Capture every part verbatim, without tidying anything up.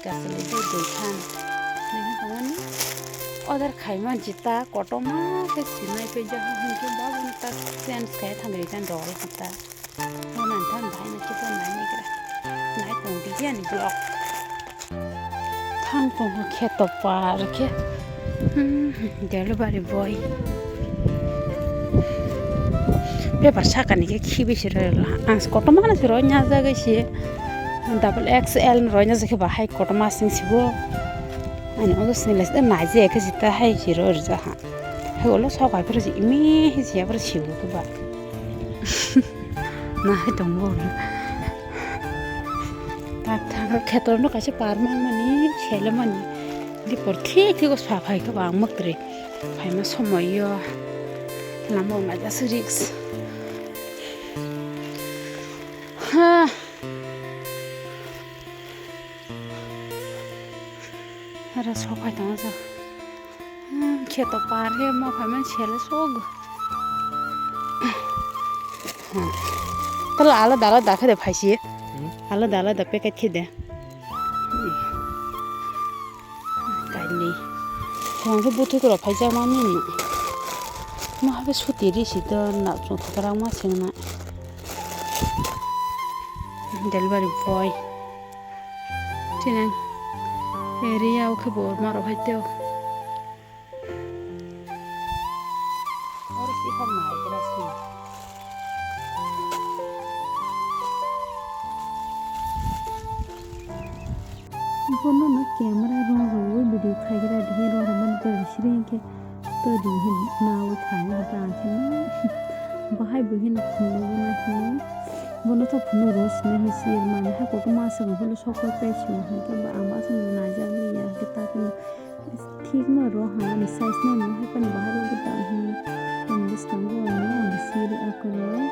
Kasli tei dui khan. Nini tongmani order khaima jita kotorma khe sinai phaijak hinkhe babuni ta change khai thangwi khan dol khe ta. Bono ang khe ang bahai no khe ta nai naigra. Nai tong di ani vlog. Thang tongo kheto par khe. Hmm, delivery boy. Paper sakani khe khibi se rw la. Ang kotorma no se rw nya jagwi se. Double X L rw nya jagwi khe bahai kotorma sing sibo. Ani odo sini les de naji ekhe jita hai jiro rija ha. Hai olo sok hai phuru ji imi hi ji phuru sibo khe ba. Na hai tongo. Tak tak khetor no kaisa parma mani sele mani. Di por thik thik o sa phai khe ba ang mak tre. Phaima somoi yo. Lama o naija se risk. Ha. Aro sok phai tongo sa. Hmm, kheto par khe ma phai man sele sok. Hmm. Tala alada alada khe de phai si. Hmm? Alada alada packet khe de. Kainwi. Khwlangkhe buthuk rok phaijak mani. Ma habe suti risi do na chwng kwrang ma singna. Delivery boy. Tini area o khe bo ma rok hai teo. Oro si phang nai gra si. Bono no camera rong rwi video khai gra di, rong rwmani to bisiri hinkhe to di hin nawi khai na ta ang khe no. Bahai bo hin phunuk na hin. Bono to phunuk rw sini hin si mani ha kotorma aswk phano sok pai pai si hinkhe ba ang aswk naijak ya hinkhe ta khe no. Thik no rw ha ani size no no hai phano bahai rok bo tang hi. Tong bwskango ano ang siri akoroi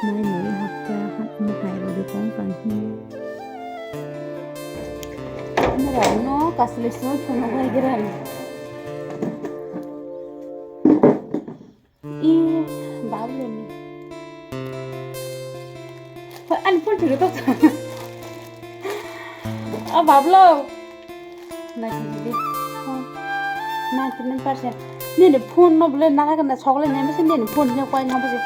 nai nai hapta hap mo hai rw de tong tang hi. Ano rok no kasli soi phano bai gra ni. I, Bablu ni. Ani phone thwgwi tok. O Bablu. Nai thwgwi di. Phone. Ninety nine percent. Nini phone no bole nana kana sokle nai mese nini phone ni kwai na bese.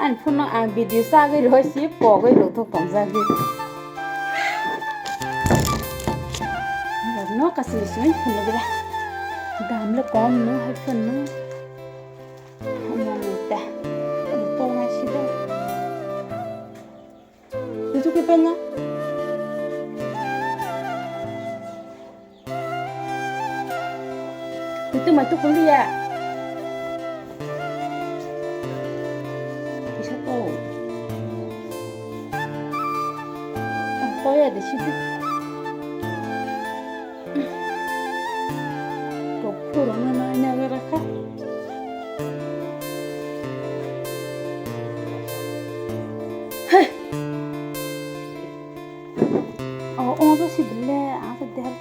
Ani phone no ang video sagwi roi si pogwi rw tok tong jagwi. No kasi sini phone no bela. Dam le kom no hai phone no. Manta. Tonga sida. Itu ke penga. Itu mah itu kuliah. Bisa tuh. Oh, toya de sida. Kok puro na na na rakha. Hey. Oh, oh, to si bile, ang to dehal.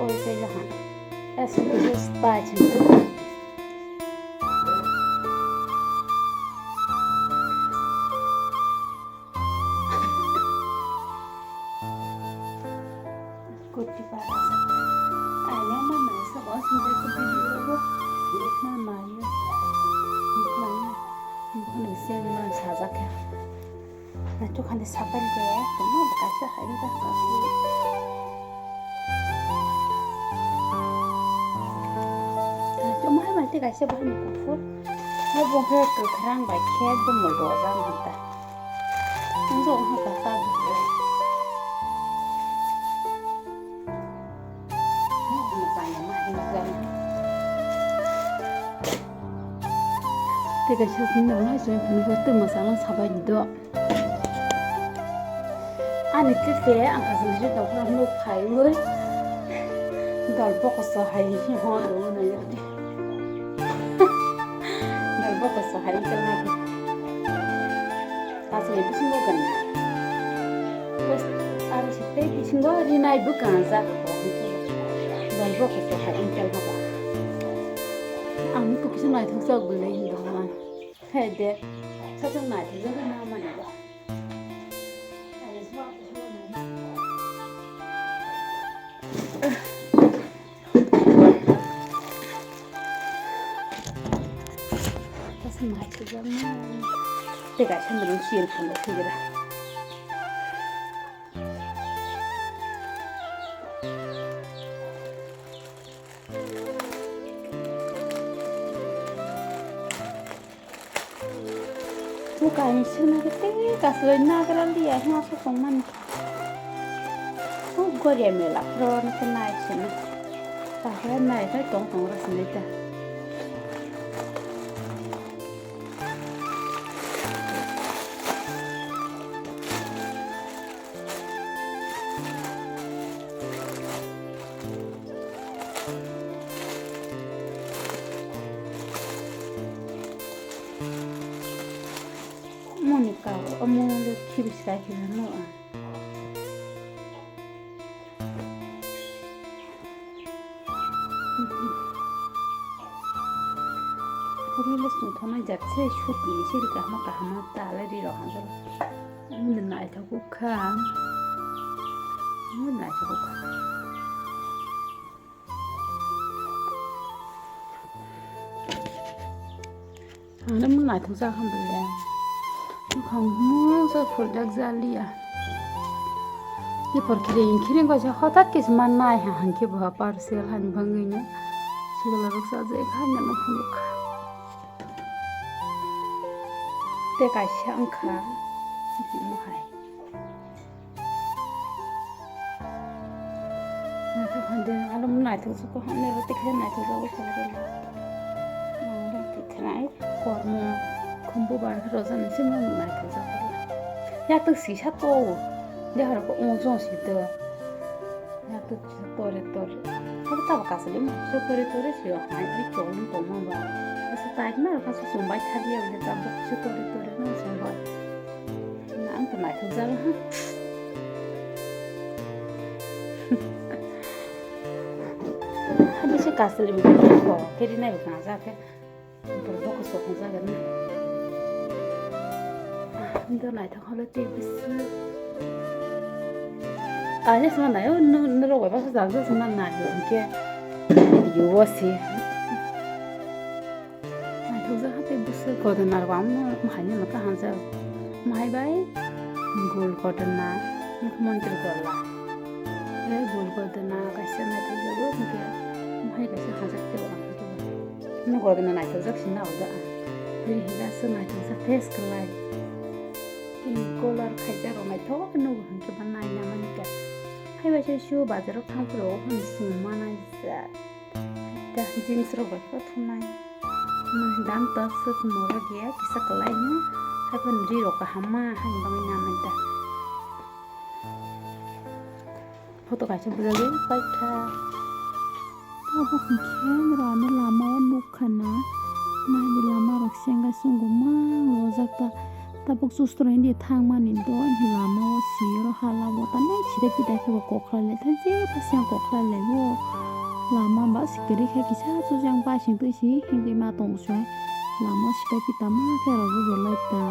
Oi, pe jahan. As you just touch. Kuti para sa. Aya mama sa ba sing ko video ko. Mama yo. Mama. Mama siang mama sajak ya. Na tu khande sapai de. Tuma baka sa hai da ka. Tuma hai mai te kaisa bahai ni kufur. Hai bo khe kwkhrang bai khe bo mul rojak hanta. Nung jok wngkha ta bo. Tei kaisa sini nang hai sini phunukgo tei mwchangma sabai di do. Ani tete ang kasing sini tongphuru nuk phaiwi. Dal bokoso hai hwnwi hwnwi nai. Dal bokoso hai wngkha na. Aswkni bisingo gwnang. Bas, aro se tei bisingo rinai bwkang jak bo. Dal bokoso hai wngkha na ba. Ang nuk kisa naithok jak bwlai hinwi hwnwi. Hai de, sajak naithok jak na mani ba. Tasa mai sijak ma. Tei kaisa norok siyar phano sigira. Bo kainwi swnam khe tei kaslai nagra liya hwnwi aswk tongmani. O goria mela phoro nokhe nai swnam. Tahai nai khai tong tong rw swnwi ta. Moni kau, omo le khibi sika khibi no. Rilo songthoknai jak se sut ni se ri kahma kahma ta le ri rok hamjak. Moni naithok kha. Moni naithok kha. Ang mung naithok jak hambai ya. Bukhang mung sa phurjak jaliya. Ni por khiring khiring kaisa hothat kisa mannai ha hangkhe bo parcel hani bangwino. Sigala rok sa je kha nang phunukha. Te kaisa wngkha. Mo hai. Naithok hande, alo naithok se ko hande roti khe naithok jago khe relo. Roti khnai kormo khumbu bar khe roja ni simo naithok jago. Yak tuk sisa to, de har ko ong jong si to. Yak tuk sisa tore tore. Ko ta ka sele ma so tore tore si o hai ai chol ni ko ma ba. Asa tai na ka so sumbai thadia de ta bo so tore tore na sumbai. Ang to naithok jak ha. Hadi se kasli bi ko keri nai bwkha jak khe. Bor bok sok jak na. Ang to naithok holo te bis. Ani sma nayo no no rok bai ba jak jak sma nayo ke. Yo si. Naithokjak hati bwswk godona rok ang no mahaino no kaham jak. Mahai bai gul godona, mukhyamantri gola. Tei gul godona kaisa naithokjago, hwnkhe mahai kaisa hajak tei ang hwnkhe bo. Hwnwi godona naithokjak se nao da ang. Tei hwnkhe aswk naithokjak face kwlai. Tei color khaijak rok naithok nugo hwnkhe bo naina mankha. Haibai se su bazar o thang phuru o phano chwng manai jak. Da jeans rok bai khe thumnai. Dam tok swk moro dia kisa kwlai no. Haikhe ri rok kaham ma hani bagwi namai da. Photo kaisa bujagwi paikha. Tabuk hwnkhe norok ano lama o nukha na. Nai di lama rok se wngkha chwng bo mang rojak ta. Tabuk chustra hindi thangmani do lama o siyoro hala bo tanai sida pida khe bo kokhlai lai thang je pasang kokhlai lai bo lama ba si kwrwi khe kisa chujang basing twi si hingwi ma tong soi lama sida pida ma khe rw lai ta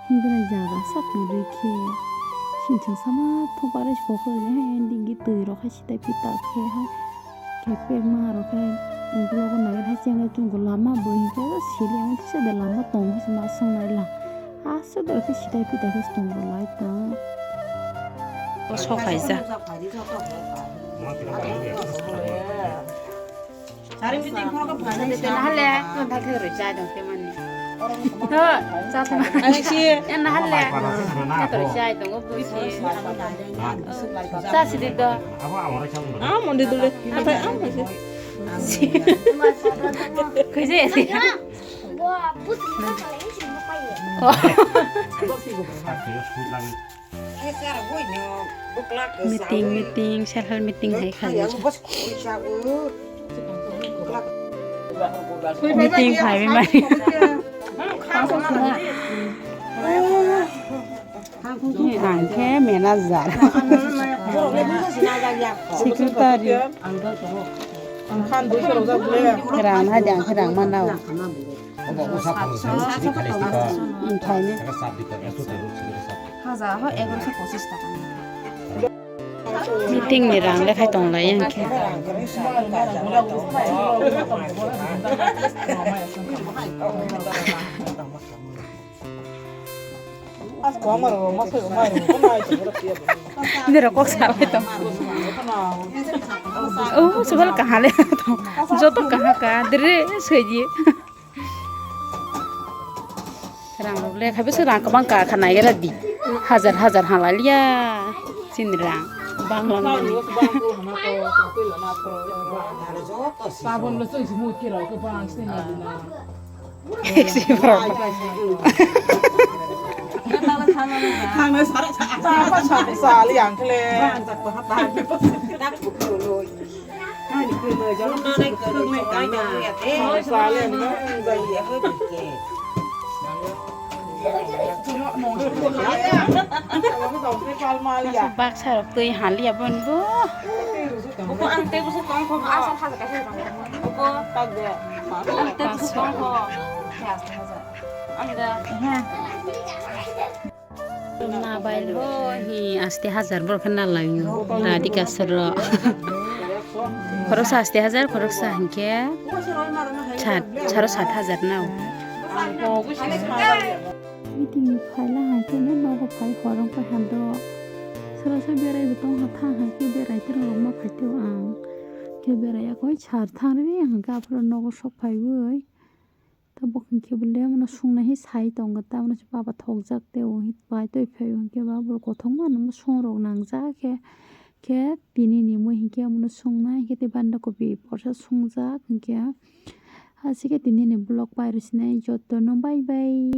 hingwi jaga sa kwrwi khe singchang sama thok barai kokhlai lai hai dingi twi rok hai sida pida khe hai. Kepek ma rok khe ukulok nai hai cheng lai tongo lama bo hinkhe sili ang kisa de lama tongo se ma song nai lang aswk de khe sitai pitai khe tongo lai tong. O sok hai ja. Nahale, nang thal thal roi chai dong te mani. Ho, cha thang. Ani si. Ya nahale. Ya to roi chai dong, o bui si. Cha si de do. Ah, mondi dule. Atai, ah, mondi. Koi je si. Meeting, meeting, self help meeting hai kha. Meeting phaiwi mani. Ang khe manager. Secretary. Rang hai de ang khe rang manao. Obo wngkha phano se sini khalai sika. Wngkhaino. Saka sap dikha, esto tero sini sap. Haja ho egaroso pochis taka ni. Meeting ni rang lekhai tonglai ang khe. Nirok kok salai tong. Oh, sebal kahale tong. Joto kaha ka, dere seji. Rang rok le khabe se rang kabang ka khanai era di. Hajar hajar halaliya. Sin rang. Bang lang. Baksa rok twi haliya bon bo. Buko ang tei buso tong kho. Buko ang tei buso tong kho. Ang da. Mobile bo hi aste hajar borok khe nalaio, Radhika sir rok. Khoroksa aste hajar, khoroksa hinkhe sat, saro sat hajar nao. Meeting ni phaila haikhe no nogo phai horong pai hando. Sora sa berai bo tong ha thang haikhe berai tong rok ma phai teo ang. Khe berai yakoi sar thang ri hankhe aphuru nogo sok phaiwi. Tabuk hinkhe bo le mano sungna hi sai tongo, tamoni se baba thokjak tei o pai toi phai o hinkhe ba borok kothoma no song rok nangjak khe, khe tini ni mui hinkhe omono sungna hinkhe tei banda kopi porsa sungjak hinkhe. Aswk khe tini ni vlog pai rw sinai joto no bye bye.